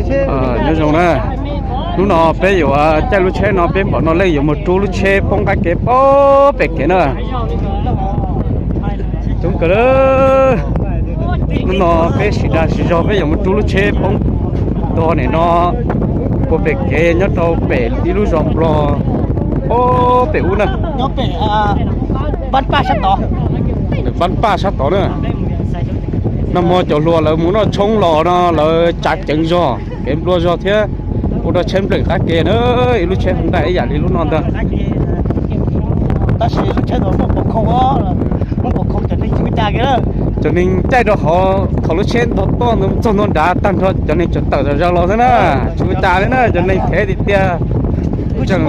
Nyob zoo na, hnub no peb yuav caij lub tsheb no peb npam no leej yuav mus rub lub tsheb poob qab kev poob pem kev na. Coob kawg. Hnub no peb sib dag sib zog peb yuav mus rub lub tsheb poob tog nim no puag pem kev nyob rau pem ib lub zos Nplog pem ub na. Npab Paj sab tod na. Nag hmo cov hluas lawv mus noj tshoob los no lawv tsav ceev zog kev nplua zog thiab ua rau tsheb nplawm qab kev na. Ib lub tsheb Honda ib yam li lub no ntag. Cov neeg caij rau hauv qhov lub tsheb ntog toj ntawd txog ntua nrad tag nrho cov neeg tseem tawm zom zaws los xwb na. Tsis ua cas li na, cov neeg thev tiag tiag. Tseem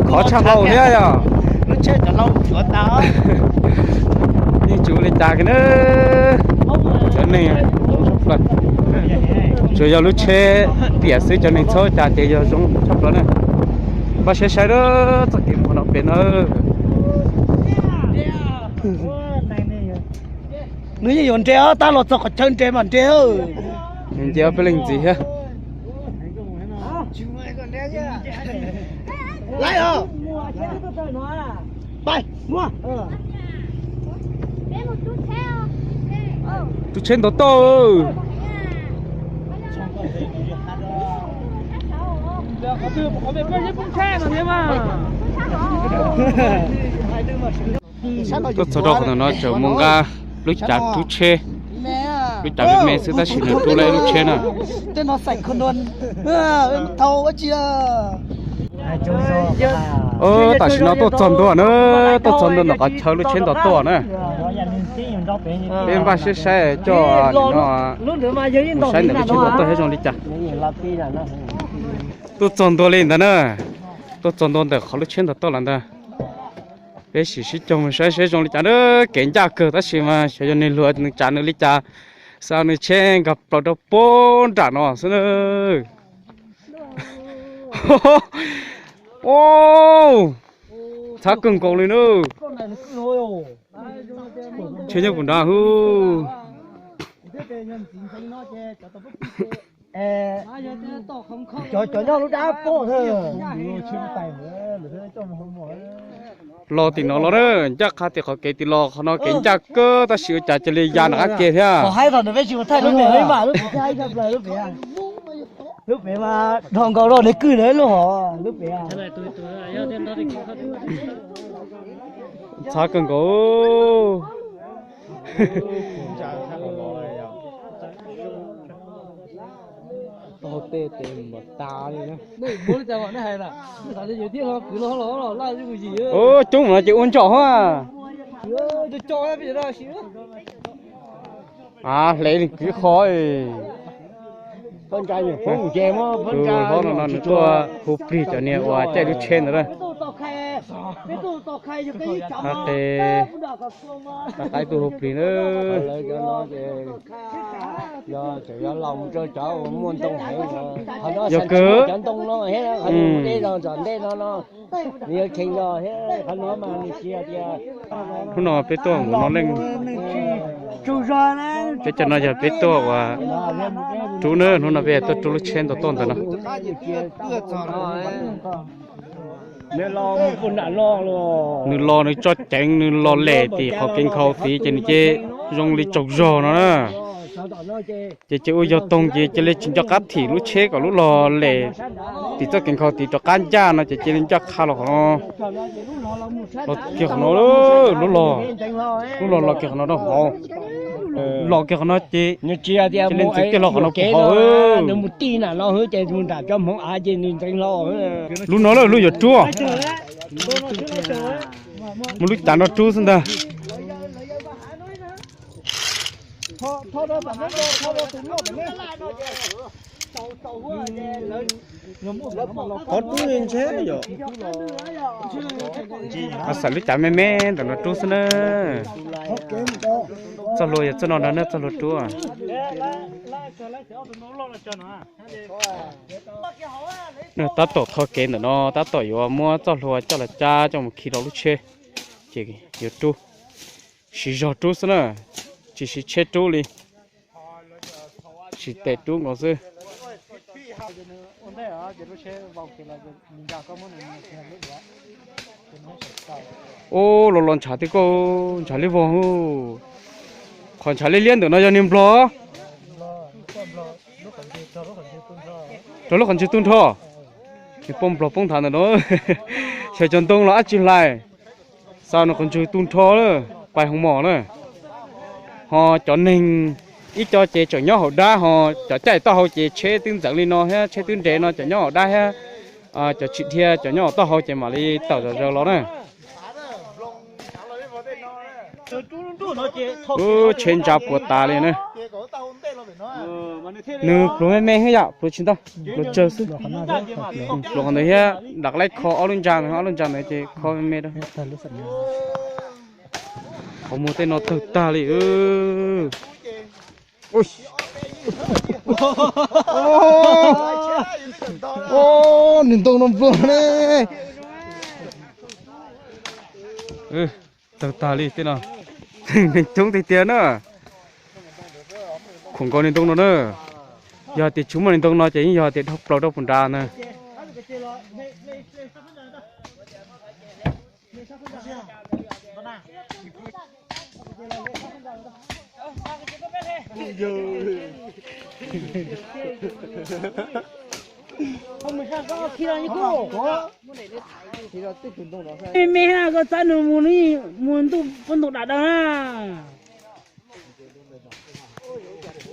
khov tshaj plaws thiab yog. Yeej tsis ua li cas kiag na. Cov neeg, tsuas yog lub tsheb piam xwb cov neeg txhob ua cas ces yog zoo tshaj plaws na. Npaj siab saib txoj kev mus no pem na. Nws yeej yuav nres os, tab los txog qhov chaw nres mas nres. Nws nce ob peb leeg ntxiv thiab. Rub tsheb ntov toj. Tuaj txog rau qhov ntawm no tseem mus nqa lub cav rub tsheb, lub cav me me xwb tab sis nws rub lawm ib lub tsheb na. Tam sim no tuaj txog ntua na, tuaj txog ntua ntawm qhov chaw lub tsheb ntov tuaj na. Peb npaj siab saib coj nim no mus saib ntawm lub tsheb ntov tuaj thiab zoo li cas. Tuaj txog ntua li ntawd na, tuaj txog ntua ntawm qhov lub tsheb ntov tuaj lawm ntag. Peb sim sib cog mus saib seb zoo li cas na, kev ncaj kawg tab sis mas xyov yog nws luag nws tsav nws li cas, xa nws tsheb nkag plaws rau puag nram no xwb na. Txhav kawg nkaus li na. Tsheb nyob puag nrad hub. Los tim no los na, ncaj qha tim qhov kev tim los qhov no kev ncaj kawg tab sis ua cas cia li ya nram qab ke thiab. Lub pem mas dhos nkaus rau nws kwj ntawd lub hov lub pem. Txhav kawg nkaus. Coob no ces ua ntsaum hab. Hle kwv qho. Hlob no no nws tuaj hu plig cov niag uas caij lub tsheb ntawd na. Qe, qaib tuaj hu plig na. Yog kawg. Hnub no peb tuaj nkaus no leej, peb cov no yog peb tuaj ua rub na, hnub no peb tuaj rub lub tsheb ntau tuaj ntawd no. Nws los nws tso ceev nws los lem tim qhov kev nkhaus tid ces nws ces zoo li tsaug zog no na. Ces ces ua yog toog ces cia li tsis nco qab thim lub tsheb kom lub los lem tim txoj kev nkhaus tid rov qab ncaj no ces cia li ncaj qha los qhov no. Los kiag qhov no, lub los, lub los los kiag qhov no rau hauv. Los kiag qhov no ces cia li ntxiv kiag los qhov no puag hauv. Lub no lawm lub yuav rub. Muaj lub cav no rub xwb ntag. Qhov rub ntshe yom. Xav lub cav me me ntawm no rub xwb na. Txoj hlua yog txoj no nrog nej txoj hlua rub. Tab tom tho kev ntawm no tab tom yuav muab txoj hlua coj los cab coj mus khi rau lub tsheb ces yuav rub. Siv zog rub xwb na, tsis siv tsheb rub li, siv tes rub nkaus xwb. Ub, los los ntshav tiag koj, ntshav li vog. Qhov ntshav liab liab ntawm no yog niag nplog. Rau lub qhov ntswg tu nrho. Niag poj nplog poob nthav ntawm no. Xyov cov ntoo los dab tsi hlais. Xa no qhov ntswg tu nrho, pais hoo mos na. Ho cov neeg ib co ces tseem nyob hauv dab, ho cov caij taub hau ces tsheb twb ntxeev li no thiab, tsheb twb nres no, cov nyob hauv dab thiab cov tsis dhia, cov nyob hauv taub hau ces mam li tawm zom zaws los na. Tsheb ntsa puas tas li na. Nws pluav me me thiab yom, pluav tsis ntau, pluav tsawg xwb. Pluav qhov ntawd thiab, nram qab kho ob lub ntsa ntawd, ob lub ntsa ntawd ces kho me me rau. Qhov muag tej no tawg tag li. Nws ntoo no nplog ne. Tawg tag li tej no. Neeg coob tiag tiag na. Khoom nkaus niag ntoo no na. Yog tias tsis muaj niag ntoo no ces yeej yog tias dhau plaws rau puag nrad na. Me me na, koj txab nws mus, mus ntuj poj ntoo dam dam na.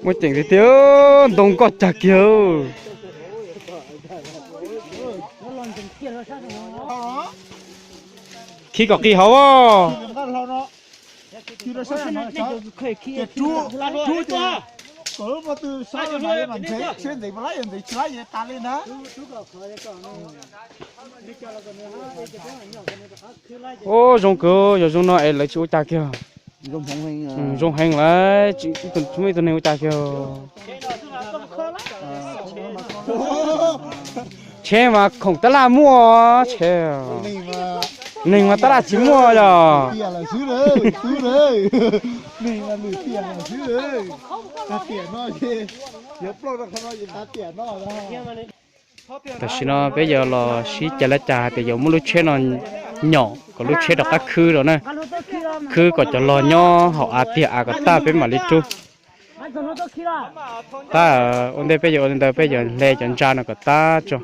Muaj ceem tiag tiag, ntoo koj cag kiag. Khib kom qis hauv. Ub, zoo kawg, yog zoo no es lawv tsis ua cas kiag. Zoo heev lawm, tsis muaj ib tug neeg ua cas kiag. Tsheb mas khoom tab laj muaj, tsheb, neeg mas tab laj tsis muaj yog. Tam sim no peb yuav los sib cav laj cas hais tias yuav muab lub tsheb no nyom kom lub tsheb rov qab khwb rau na. Khwb kom cov log nyob hauv av tiag av kom tag peb mam li rub. Tab ua ntej peb yuav ua li ntawd, peb yuav hle cov ntsa no kom tag tso.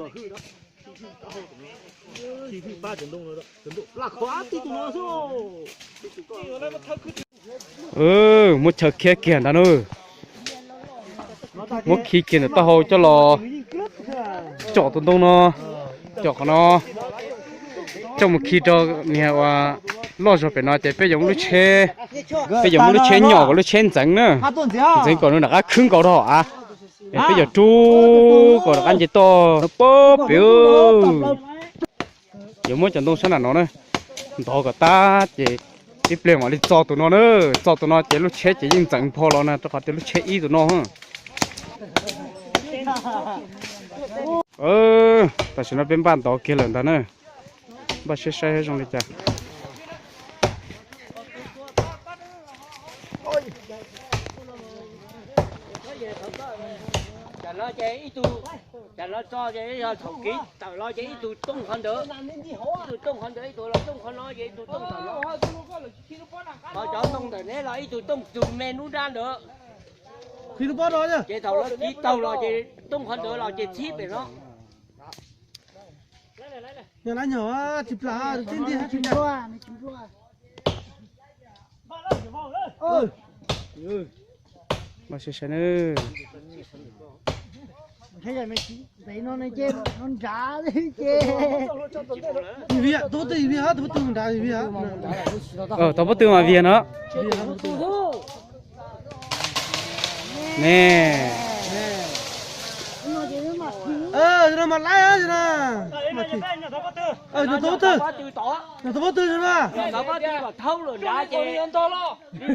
Muab chaw khiav kiag ntag na. Muab khi kiag ntawm taub hau coj los com tus ntoo no, com qhov no, coj mus khi rau niag uas loj zog pem no ces peb yuav muab lub tsheb, peb yuav muab lub tsheb nyom kom lub tsheb ntxeev na, ntxeev kom nws rov qab khwb nkaus rau hauv av. Es peb yuav rub kom rov qab nce toj no pem. Yuav muab cov ntoo sab nram no na ntov kom tag ces tib pliag mam li txo tus no na. Txo tus no ces lub tsheb ces yeej ntxeev npho los na, rau qhov tias lub tsheb ib tus no. Tam sim no peb npaj ntov kiag lawm ntag na. Npaj siab saib zoo li cas. Tam no ces ib tug, tam no tso ces yog thaum kiv tawm los ces ib tug tooj qhov ntawd, ib tug tooj qhov ntawd, ib tug los tooj qhov no ces ib tug tooj tawm los. Ho cov tooj ntawm neb los ib tug tooj tus me nub nrab ntawd. Ces thaum lawv kiv taug los ces tooj qhov ntawd los ces txhib pem no. Mas sai sai na. Tau pob tw mas viag no. Ne.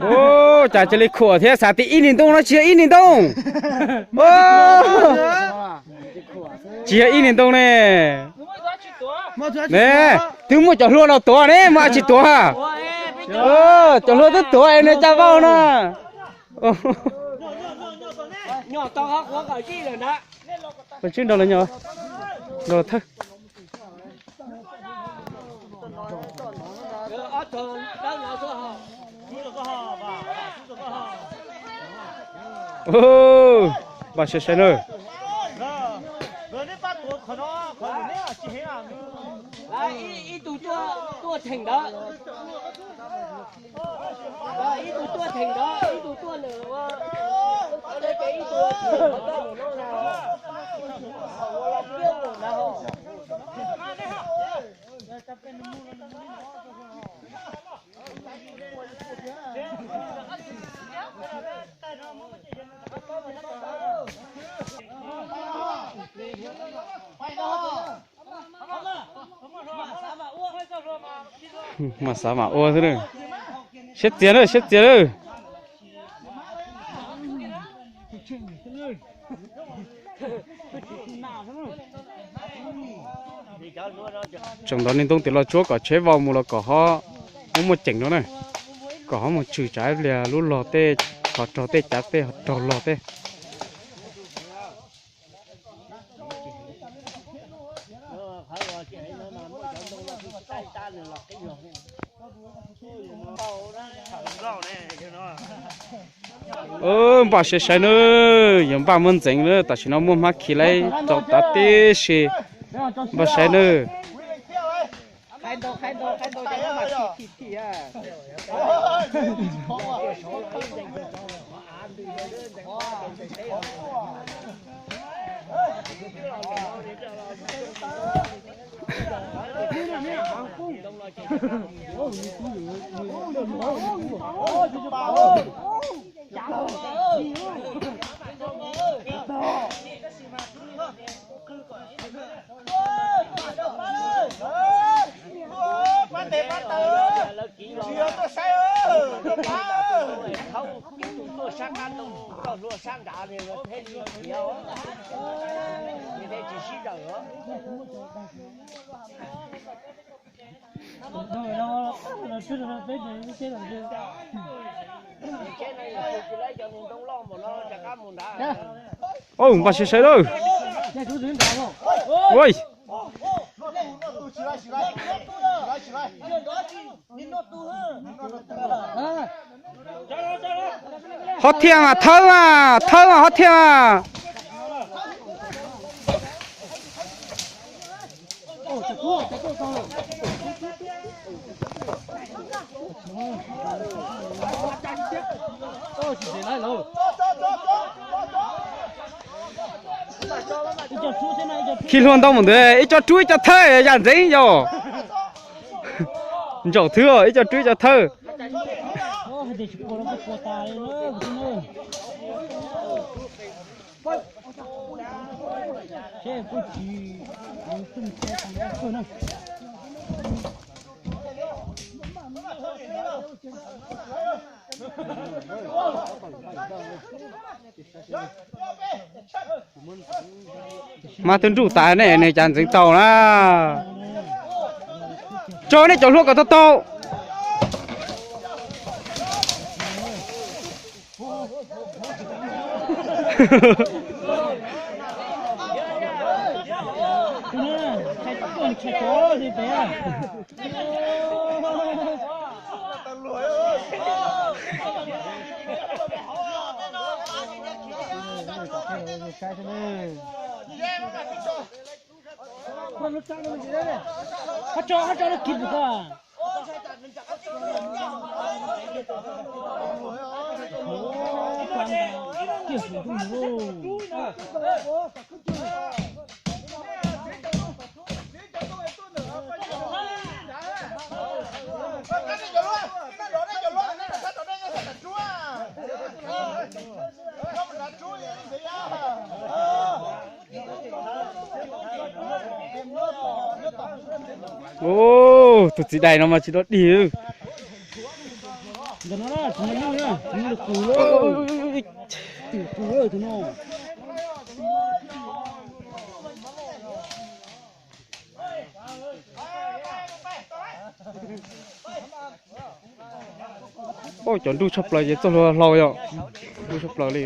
Ub, cas cia li khuam thiab, xav tias ib niag ntoo no tsis yog ib niag ntoo. Tsis yog ib niag ntoo ne. Ne, twb muaj cov hlua no tuav ne, mas tsis tuav. Cov hlua twb tuav es nws cas vau no. Koj tswb nrog lawv nyob, nrog thawj. Npaj sai sai na. Ib tug tuaj theem ntawd, ib tug tuaj theem ntawd, ib tug tuaj lawm, ib tug tuaj lawm no na, ua los kiab ua na. Mas xav mas ua xwb na. Siab txias lawm, siab txias lawm. Tseem ntov niag ntoo tim los tsuab kom tsheb vau mus los kom ho muaj muaj ceem no na. Kom ho mus tshwm tsam ib pliag lub log tej, qhov raug tej cav tej ho raug log tej. Npaj sai sai na, yuav npaj muab ntxeev na, tam sim no muaj hmab khi laib rau tav tib si. Npaj sai na. Pab tes pab taw, tsis yog tuaj saib, tuaj pab. Tuaj sab qab ntoo, tuaj hlua sab nrad, thiaj li khiav, thiaj tsis sib zawm. Au, npaj sai sai lawm. Ui. Ho thiaj mas, thawb mas, thawb mas, ho thiaj mas. Khi hlua ntau mus ntawd, ib co rub ib co thawb yam ntxeev yom. Ntsaum thwb, ib co rub ib co thawb. Mas twb nruj tas ne, nws cas ntxeev tau na. Tso nej cov hlua kom tau tau. Tus txiv dais no mas tsis dog dig. Cov nruj tshaj plaws ces txoj hlua hlau yom. Nruj tshaj plaws li.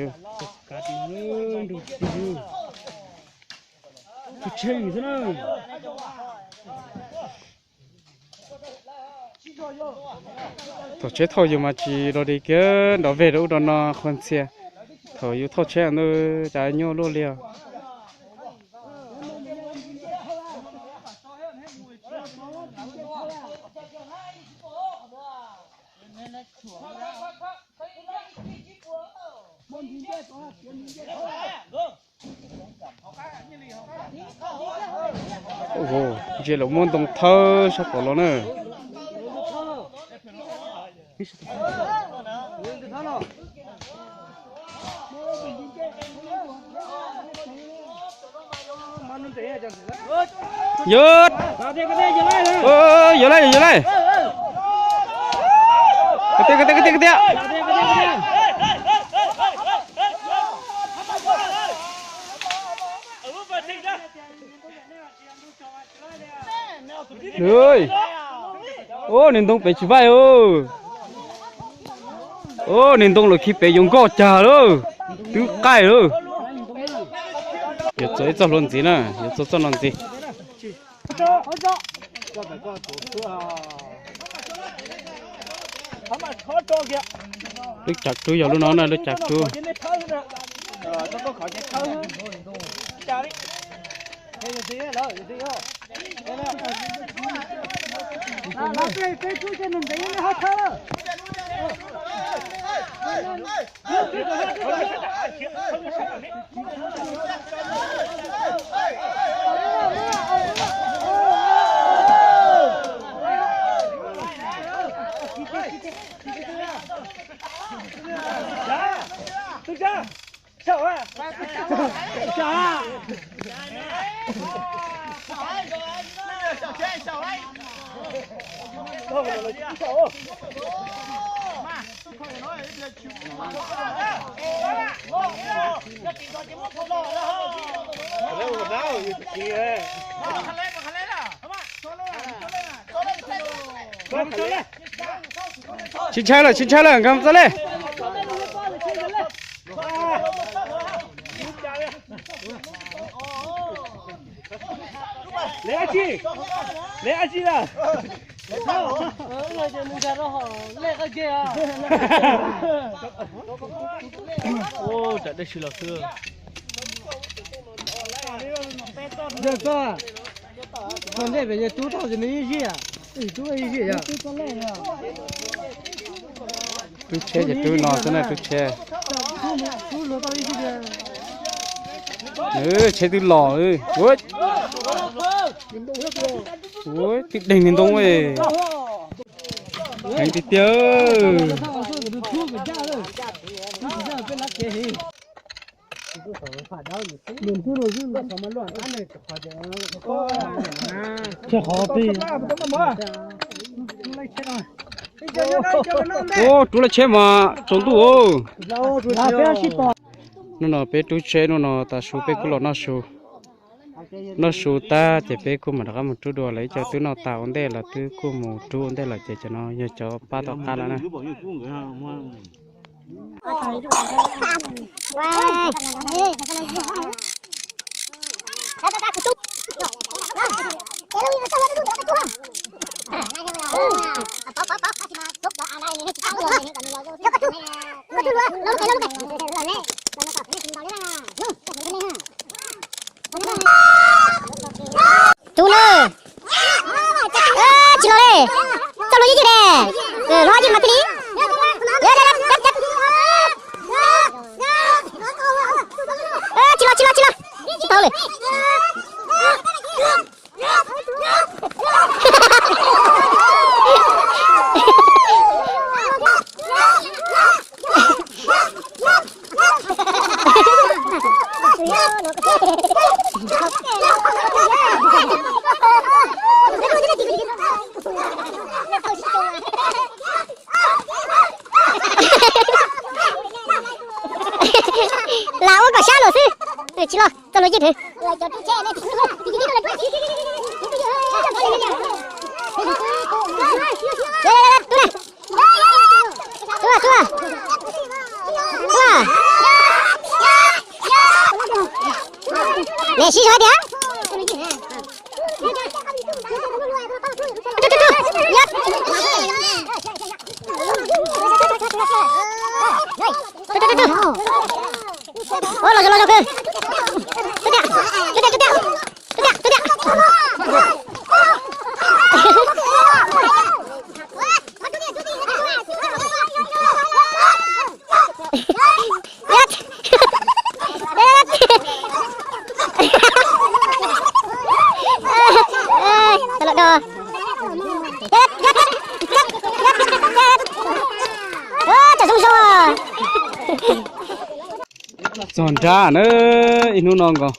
Tsheej xwb na. Thaum tsheb thauj yus mas tsis los li kiag, nrov veg rau ub rau no qhuav ntxhias. Thaum yus thauj tsheb ntawd cas nyuaj luaj li os. Ntsia lawv muab ntoo thawb sab tom los na. Yog, yog lawm, yog lawm. Koj tiag, koj tiag, koj tiag, koj tiag. Ub, niag ntoo pem tsis vaij. Ub, niag ntoo lawv khi pem yuav nkoj cag lawm, twb qaij lawm. Yuav txua ib txoj hlua ntxiv na, yuav txua txoj no ntxiv. Lub cav rub yog lub no na, lub cav rub. Tsis ntshai lawm, tsis ntshai lawm, nkag txog li. Lawv ab tsi, lawv ab tsi lawm. Ua, tsam dej sib los xwb. Yog koj, koj ntej pem yog tub tau ces nws yeej zij, tub yeej zij yog. Tub tsheb ces tub no xwb na, tub tsheb. Tsheb twb los. Ua, twb deeg niag ntoo. Heev tiag tiag. Ua, rub laj tsheb mas tsaus ntuj. Hnub no peb rub tsheb, hnub no tav su peb kuj los noj su. Noj su tag ces peb kuj mam rov qab mus rub dua lawm, ib co twb noj tas ua ntej los twb kuj mus rub ua ntej lawm ces cov no yog cov pab tom qab lawm na. Tub na. Tsis los li. Txoj hlua yij yig ne. Hlua yij mas thiaj li. Tsis los, tsis los, tsis los. Tsis tau li. Lam ua kom sab luam xwb. Tsis los, txoj hlua yij dhwv. Tub na. Tub, tub. Tub. Ne sib zog tiag. Ua los los los kawg. Twb tiag, twb tiag, twb tiag, twb tiag. Tau lawm do. Tsam zoo zoo. Txog nrab na, ib hnub no nkaus,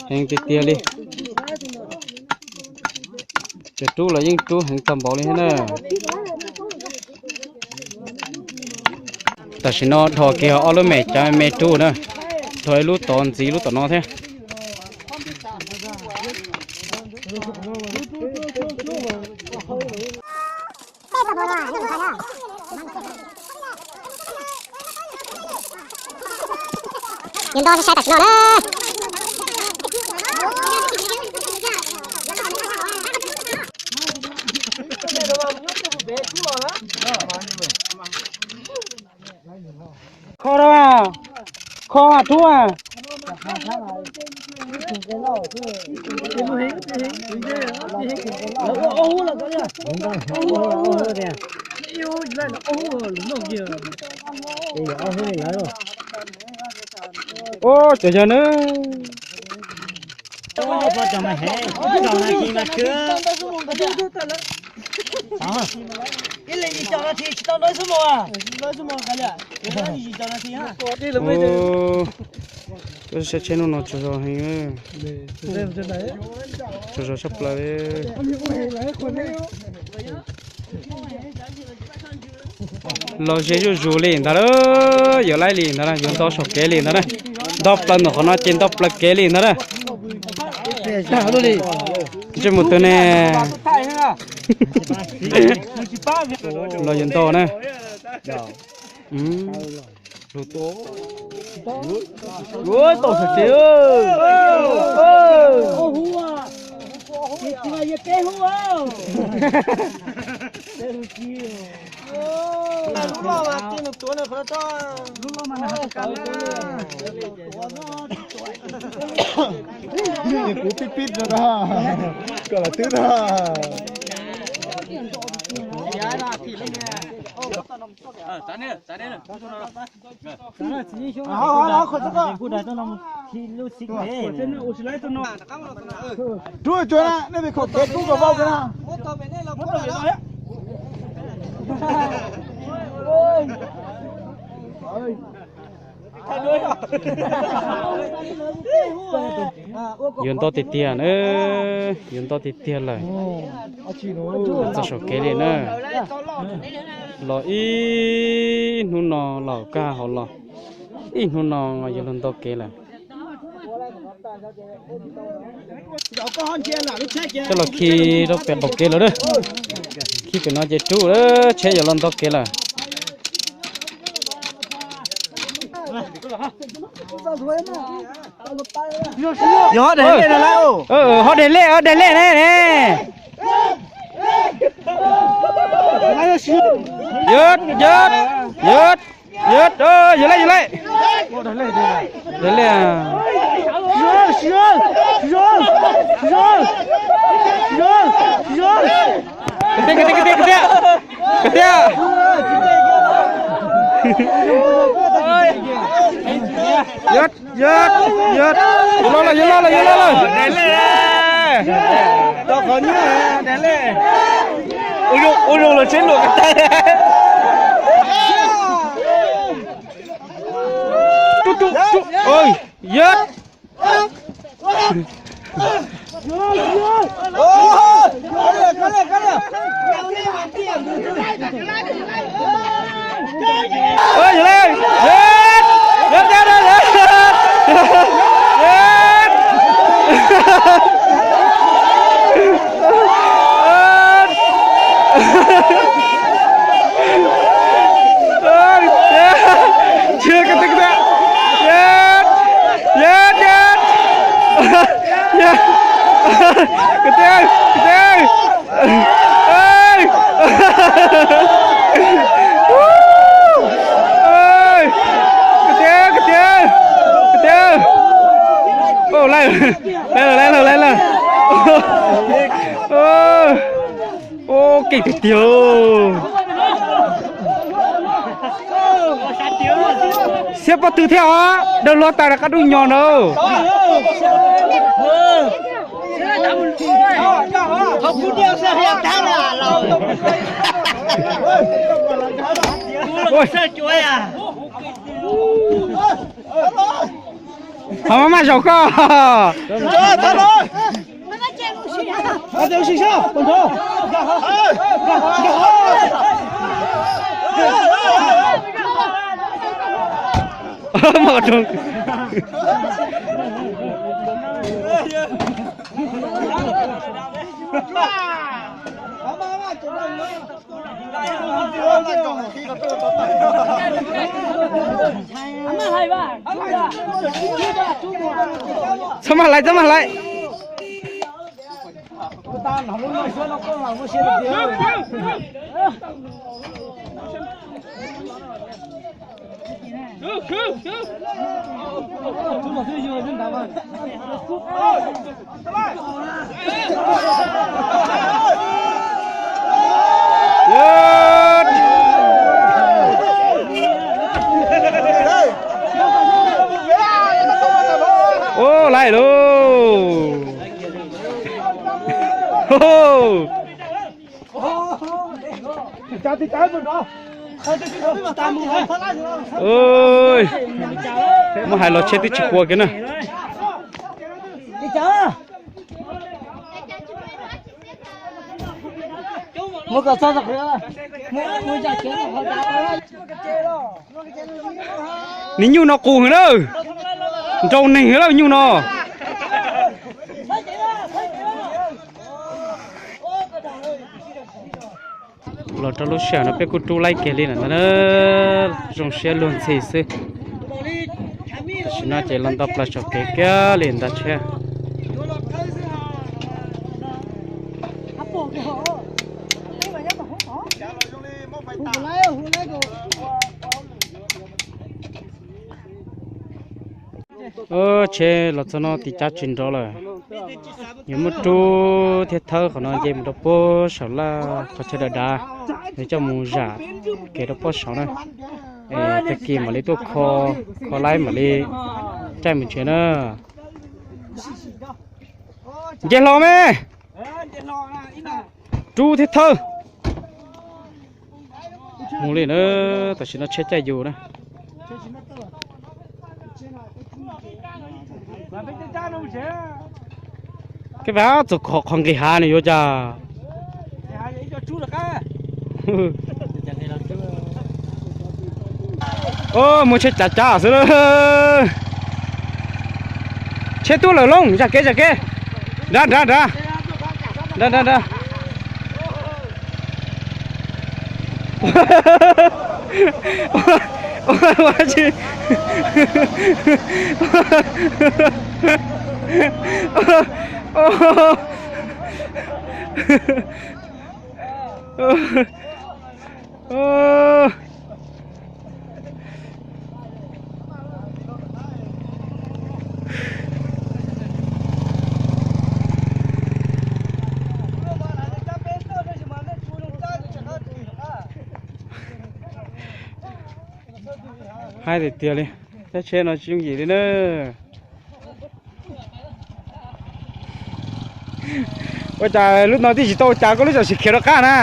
heev tiag tiag li. Cov rub los yeej rub heev tag npaum li thiab na. Tam sim no dhos kiag ob lub mem cav me rub na, dhos ib lub tod ntxiv lub tom no thiab. Yus nto sai tam sim no na. Kho rau, kho rub. Ua cov yawg na. Ua, saib tsheb hnub no tsaug zog heev, tsaug zog tshaj plaws li. Los ze zuj zus li ntag lawm, yuav laib li ntag na, yuav nto saum kev li ntag na. Nto plaws ntawm qhov no ces nto plaws kev li ntag na. Ntsej muag twg ne? Los yuav nto na. Kuv pib pib rau na, kom lawv twb na. Rub cuag na, nej pem khom kev rub kom vau na. Yuav nto tiag tiag na, yuav nto tiag tiag lawm. Txog saum kev li na. Los ib hnub no los kag hauv los, ib hnub no yuav luag nto kev lawm. Coj los khi rau pem qaum kev lawm na. Khi pem no ces rub, tsheb yuav los nto kev lawm. Yog ho de lej no lauj. Ho de lej, ho de lej ne. Yog, yog, yog, yog, yog lej, yog lej. De lej. Kwv tij, kwv tij, kwv tij, kwv tij. Yog, yog, yog. Yuav los lawm, yuav los lawm, yuav los lawm. Tau qhov nyuaj, de lej. Ua zoo los tsheb luam ko tag. Tub, tub, tub. Yog. Kwv tij, kwv tij. Koj tiag, koj tiag, koj tiag. Laij, laij, laij, laij. Ua keej tiag tiag. Xiab pob tw thiab os, dawb luag tas rov qab dub nyos na. Ho maj maj zaum koj. Txhob maj hlais, txhob maj hlais. Ua laij lauj. Muab hais los tsheb twb tsis qua kiag na. Nws nyuj no qus heev na, nrau neeg heev lawm nyuj no. Los rau lub sij hawm no peb kuj rub laib kiag li lawm ntag na, zoo siab luag ntxhi xwb. Tam sim no ces los nto plaws saum kev kiag li ntag thiab. Tsheb los txog no tim cav tsis nrov lawm, yuav muab rub thiab thawb qhov no nce mus rau pob saum laj qhov chaw dav dav, yuav coj mus zam kev rau pob saud na. Es tag kis mam li tuaj kho, kho laib mam li caij mus nrhiav na. Nce hlo me, rub thiab thawb. Mus li na, tam sim no tsheb caij yus na. Koj pab txog qhov nqis hav nws yuav cas. Muaj tsheb cav cab xwb. Tsheb tuaj lawm Looj, zam kev zam kev. Nrad nrad nrad. Nrad nrad nrad. Hais tiag tiag li, cab tsheb no tsis yooj yim li na. Ua cas lub no twb tsis tau ua cas koj lub tseem khiav rov qab na.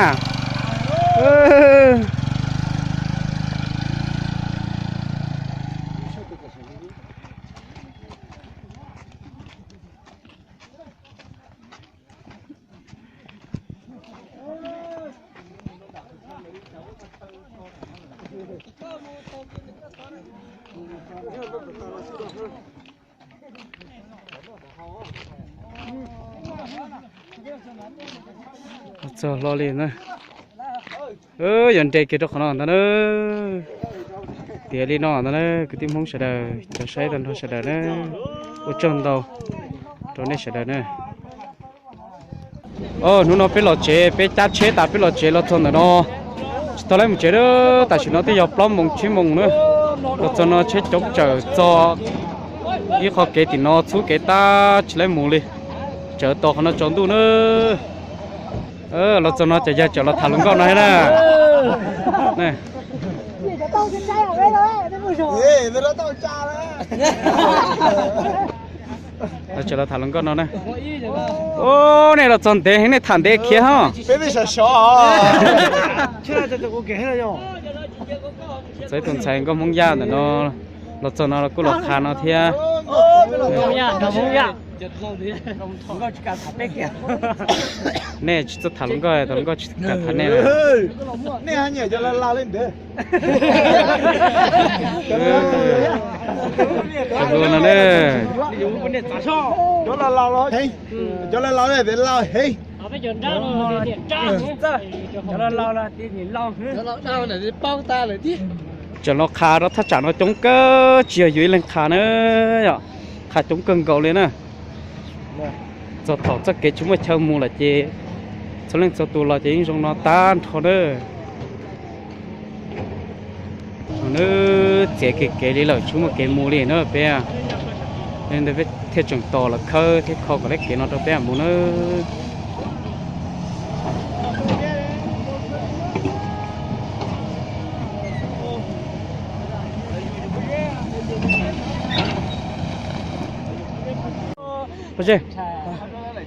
Txog hlo li na. Yuav nres kiag rau qhov no ntag na. Tiav li no ntag na kwv tij Hmoob sawv daws, cov saib tag nrho sawv daws na. Ua tsaug ntau rau nej sawv daws na. Hnub no peb los tsev, peb cab tsheb tas peb los tsev los txog ntawm no, tsis tau laib mus tsev na. Tam sim no twb yog plaub moos tsib moos na. Los txog no tsheb coob tsawm txog ib qho kev tim no txhub kev tab tsis laib mus li. Tsawm tos qhov no tsaus ntuj na. Los txog no ces yog tsawm los tham hluas nkauj no thiab na. Los tseem los tham hluas nkauj no na. Ub, nej los txog ntev heev, nej tham ntev khiav ho. Txog ib tug ntxhais nkauj Hmoob Yaj ntawm no, los txog no kuj los qha no thiab. Nej tsis txawj tham hluas nkauj, tham hluas nkauj tsis kam tham nej. Cov hluas no ne. Cov laus laus heev. Tseem los qha rau thaj tsam no coob kawg, tsis yog yus ib leeg qha na yom, qha coob kawg nkaus li na. Txog thaum txoj kev tsis muaj chaw mus lawm ces txhua leej txhua tus los ces yeej zoo no tag nrho na. Nws txiav kev kev li lawm tsis muaj kev mus li na peb. Li ntawd peb thiaj tseem tos lawv khawb thiab kho kom lab kev no rau peb mus na.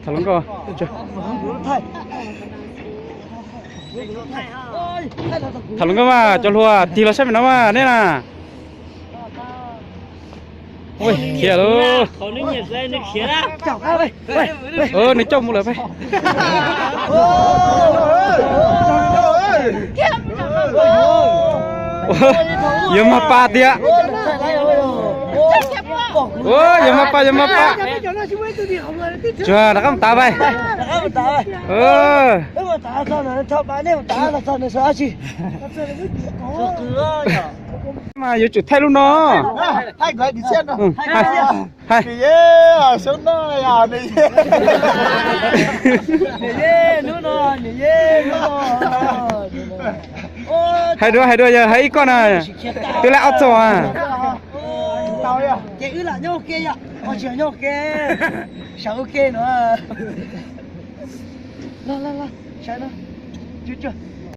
Tham hluas nkauj, tham hluas nkauj mas cov hluas tig los saib pem no mas nej na. Khiav lauj. Nws coj mus lawm peb. Yog mas pas tiag. Yog mas pas, yog mas pas. Tsuag rov qab mus tav peb. Mas yuav tsum thaij lub no. Hais dua, hais dua, yog hais ib koj na, twb lab ob txoj. Ces wb lam nyob ua ke yom, tsis nyob ua ke, sawv ua ke no. Los, los, los, sawv no.